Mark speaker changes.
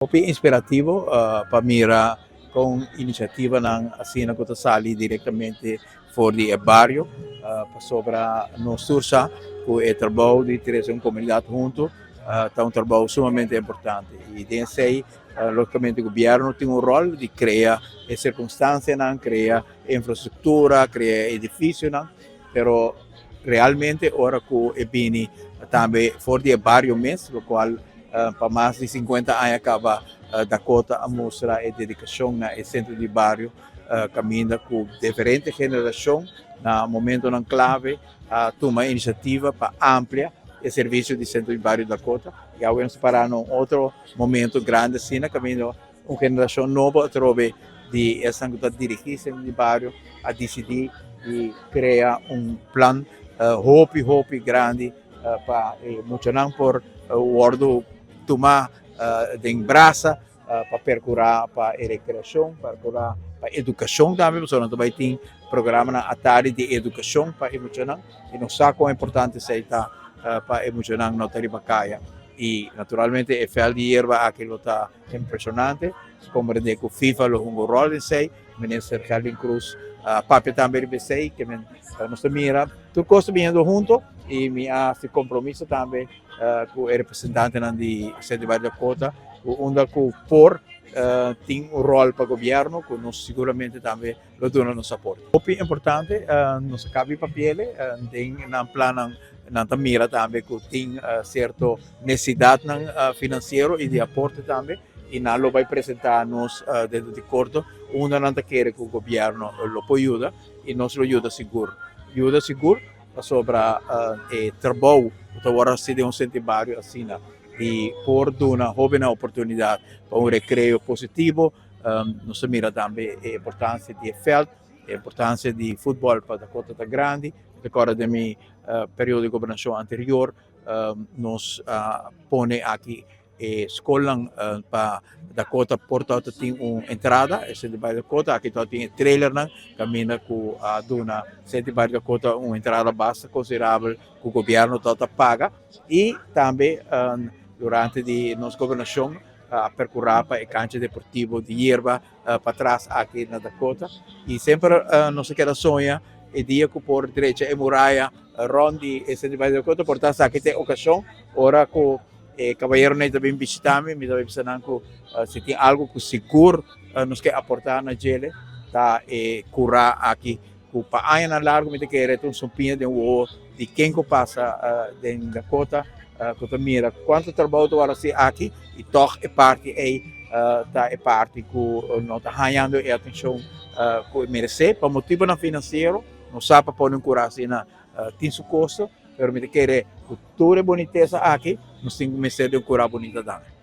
Speaker 1: Hopi inspirativo pa mira con iniciativanan asina cu ta sali directamente for di e bario, pasobra nos tur sa cu e trabou di trece un comunidad hunto ta un trabou sumamente importante y den esey logicamente gobierno tin un rol di crea e circunstancianan, crea e infrastructura, crea e edificionan, pero realmente ora cu e bini tambe for di e bario mes, locual pa mas di 50 aña caba Dakota a mustra e dedicacion na e centro di bario, caminda cu diferente generacion na momentonan clave a tuma iniciativa pa amplia e servicio di centro di bario Dakota. Y awe nos ta para na un otro momento grandi asina, caminda un generacion nobo atrobe di esnan cu ta dirigi centro di bario a dicidi di crea un plan hopi hopi grandi pa e muchanan por wordo tuma den brasa pa percura pa e recreacion, percura pa educacion tambe, pasobra nan ta bay tin programanan atardi di educacion pa e muchanan y nos sa con importante esey ta pa e muchanan no ta riba caya. Y naturalmente e veld di yerba aki lo ta impresionante, comprende cu FIFA lo hunga un rol den esey. Minister Gerlin Croes a papia tambe riba esey, ke men nos ta mira tur cos ta biniendo hunto y mi a haci compromiso tambe cu e representantenan di Centro di Bario Dakota cu unda cu por tin un rol pa gobierno cu nos seguramente tambe lo duna nos aporte. Hopi importante, nos a caba di papiele den nan plannan nan ta mira tambe cu tin cierto necesidadnan financiero y di aporte tambe y nan lo bay presenta nos dentro di corto unda nan ta kere cu gobierno lo por yuda y nos lo yuda sigur. Yuda sigur pasobra e trabou cu ta worde haci den un centro di bario asina di por duna hobennan oportunidad pa un recreo positivo. Nos ta mira tambe e importancia di e veld, e importancia di futbol pa Dakota ta grandi. Mi ta corda den mi periodo di gobernacion anterior nos a pone aki e scolnan pa Dakota por tabata tin un entrada, e Centro di Bario Dakota, aki tabata tin e trailernan caminda cu a duna Centro di Bario Dakota un entrada basta considerabel cu gobierno tabata paga y tambe durante di nos gobernacion a percura pa e cancha deportivo di yerba patras aki na Dakota y semper nos a keda soña e dia cu por drecha e muraya rond di e Centro di Bario Dakota por ta esaki ta e ocasion ora cu e cabayeronan ta bin bishita mi, mi ta bisa nan cu si tin algo cu sigur nos ke aporta na djele ta e cura aki cu pa añanan largo mi ta kere ta un sumpiña den wowo di ken cu pasa den Dakota cu ta mira cuanto trabou ta worde haci aki y tog e parti ey ta e parti cu no ta hañando e atencion cu e merece pa motibonan financiero. No sa pa pone un cura asina tin su costo, pero mi ta kere cu tur e boniteza aki nos tin cu mester di un cura bonita tambe.